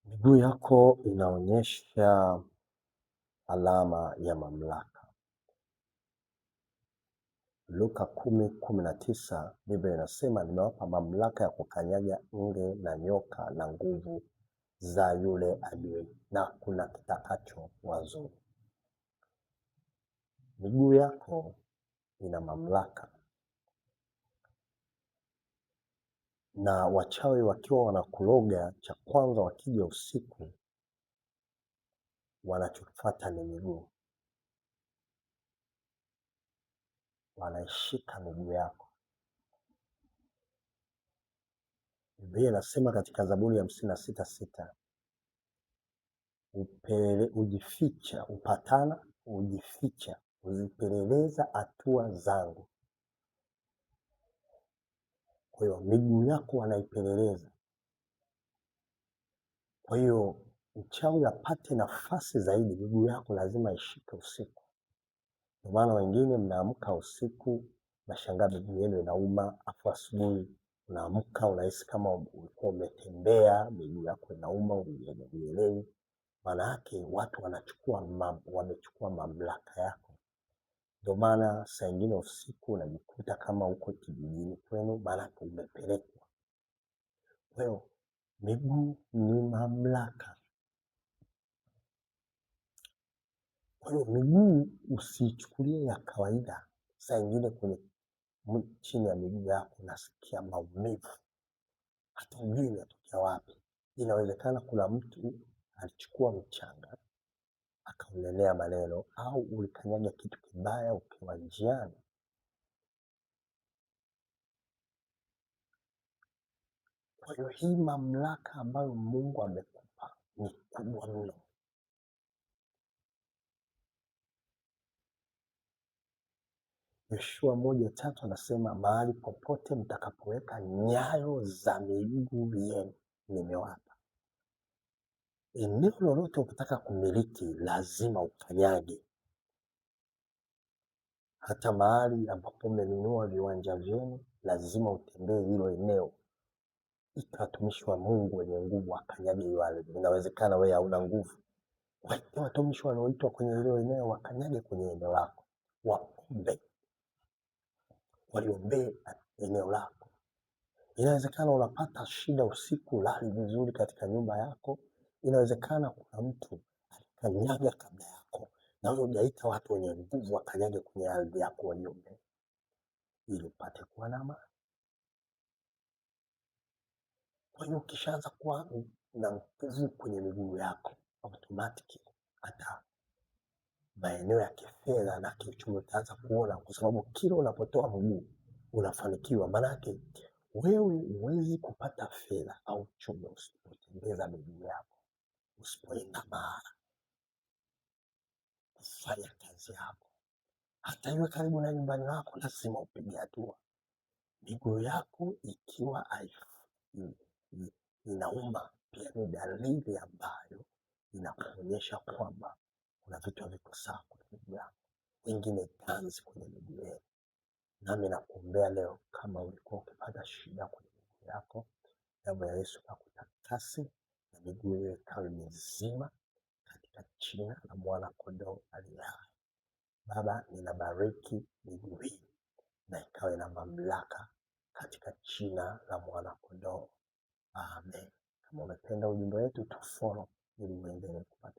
Miguu yako inaonyesha alama ya mamlaka. Luka 10:19, Biblia inasema nimewapa mamlaka ya kukanyaga nge na nyoka na nguvu za yule adui, na kuna kitakacho wazuru. Miguu yako ina mamlaka, na wachawi wakiwa wanakuloga, cha kwanza wakija usiku wanachofuata ni miguu, wanaishika miguu yako. Biblia inasema katika Zaburi ya 56:6, ujificha upatana, ujificha, uzipeleleza hatua zangu. Kwa hiyo miguu yako wanaipeleleza. Kwa hiyo mchawi apate nafasi zaidi, miguu yako lazima ishike usiku. Ndio maana wengine mnaamka usiku, nashangaa miguu yenu inauma, afu asubuhi unaamka unahisi kama ulikuwa umetembea, miguu yako inauma, hujielewi. Maana yake watu wamechukua mamlaka yako. Ndio maana saa ingine usiku unajikuta kama uko kijijini kwenu, maana umepelekwa. Kwa hiyo miguu ni mamlaka. Kwa hiyo miguu usiichukulie ya kawaida. Saa ingine kwenye chini ya miguu yako unasikia maumivu, hata hujui inatokea wapi. Inawezekana kuna mtu alichukua mchanga akaunenea maneno, au ulikanyaga kitu kibaya ukiwa njiani. Kwa hiyo hii mamlaka ambayo Mungu amekupa ni kubwa mno. Yoshua 1:3 anasema mahali popote mtakapoweka nyayo za miguu yenu nimewapa. Eneo lolote ukitaka kumiliki lazima ukanyage. Hata mahali ambapo umenunua viwanja vyenu lazima utembee hilo eneo. Ita watumishi wa Mungu wenye nguvu wakanyage hiyo ardhi. Inawezekana wewe hauna nguvu. Waite watumishi wanaoitwa kwenye hilo eneo wakanyage kwenye eneo lako. Waombe. Waliombee eneo lako. Inawezekana unapata shida usiku, ulali vizuri katika nyumba yako. Inawezekana kuna mtu alikanyaga kabla yako, na wewe hujaita watu wenye nguvu wakanyage kwenye ardhi yako waiombe, ili upate kuwa na amani. Kwa hiyo ukishaanza kuwa na nguvu kwenye miguu yako, automatic hata maeneo ya kifedha na kiuchumi utaanza kuona, kwa sababu kila unapotoa mguu unafanikiwa. Maana yake wewe huwezi kupata fedha au uchumi usipotembeza miguu yako, usipoenda mahala kufanya kazi yako, hata iwe karibu na nyumbani wako, lazima upige hatua. Miguu yako ikiwa inauma, pia ni dalili ambayo inakuonyesha kwamba kuna vitu haviko sawa kwenye miguu yako. Wengine ganzi kwenye miguu yenu. Nami nakuombea leo, kama ulikuwa ukipata shida kwenye miguu yako, damu ya Yesu ikakutakase na miguu hiyo ikawe mizima katika jina la Mwana Kondoo aliye hai. Baba, ninabariki miguu hii na ikawe na mamlaka katika jina la Mwana Kondoo. Amen. Kama umependa ujumbe wetu, tufollow ili uendelee kupata.